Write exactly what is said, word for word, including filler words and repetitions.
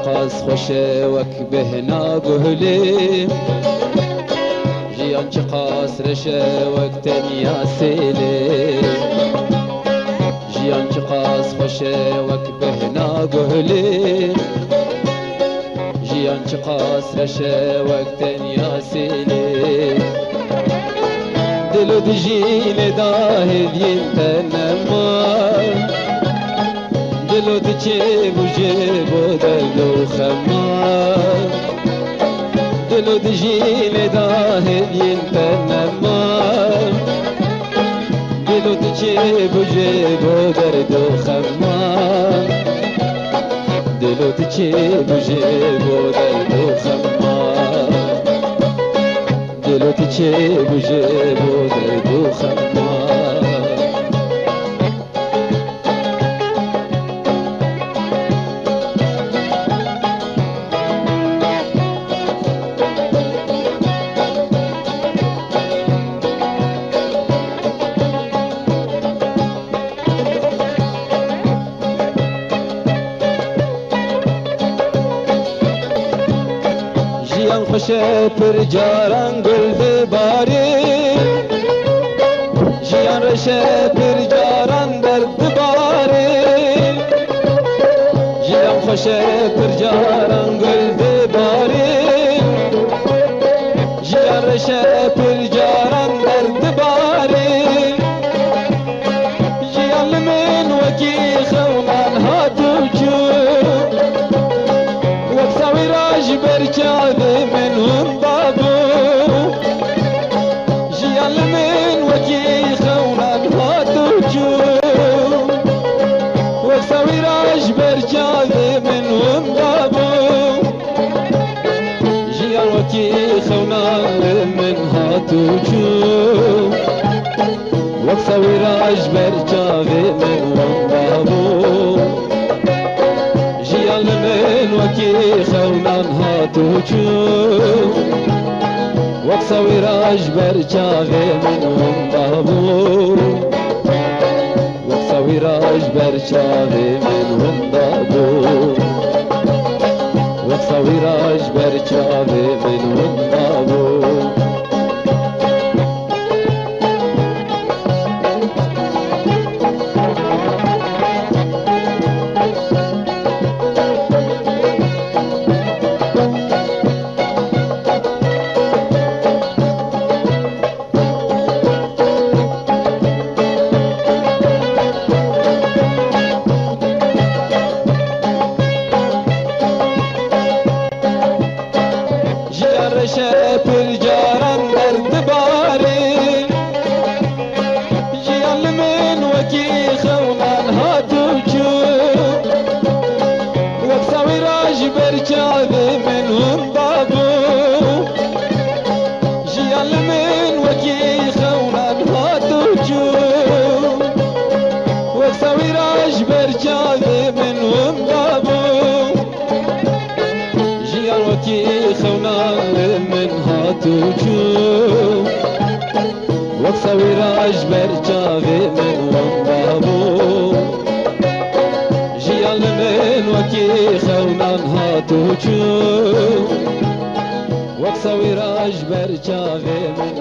Çiqas xweş e wek bêhna guhlê, jiyan çiqas reş e wek tenya sêlê. Jiyan çiqas xweş e wek bêhna guhlê, jiyan çiqas reş e wek tenya sêlê. Dilo dijî lê dahêdiyên te nema. Dilo diçê bû jê bo derd û xema. Dilo dijî lê dahêdiyên te nema. Dilo diçê bû jê bo derd û xema. Dilo diçê bû jê bo derd û xema. Dilo diçê bû jê bo derd û xema. Jiyan xweş e pir caran gul dibarê. Jiyan reş e pir caran derd dibarê. Jiyan xweş e pir caran gul dibarê. Jiyan reş e pir caran derd dibarê. Jiyan li min wekî xewnan hat û çû. Wek sawîra ji ber çavê min winda bû. Jiyan li min wekî xewnan hat û çû. Wek sawîra ji ber çavê min winda bû. Jiyan wekî xewnan li min hat û çû. Wek sawîra ji ber çavê min winda bû. Jiyan li min wekî xewnan hat û çû. Wek sawîra ji ber çavê min winda bû. Wek sawîra ji ber çavê min winda bû. Wek sawîra ji ber çavê min winda bû. Jiyan reş e pir caran derd dibarê. Jiyan li min wekî xewnan hat û çû. Wek sawîra ji ber çavê min winda bû. Jiyan li min wekî xewnan hat û çû. Wek sawîra ji ber çavê min winda bû. Jiyan wekî xewnan li min hat û çû. Wek sawîra ji ber çavê min winda bû. Jiyan li min wekî xewnan hat û çû. Wek sawîra ji ber çavê min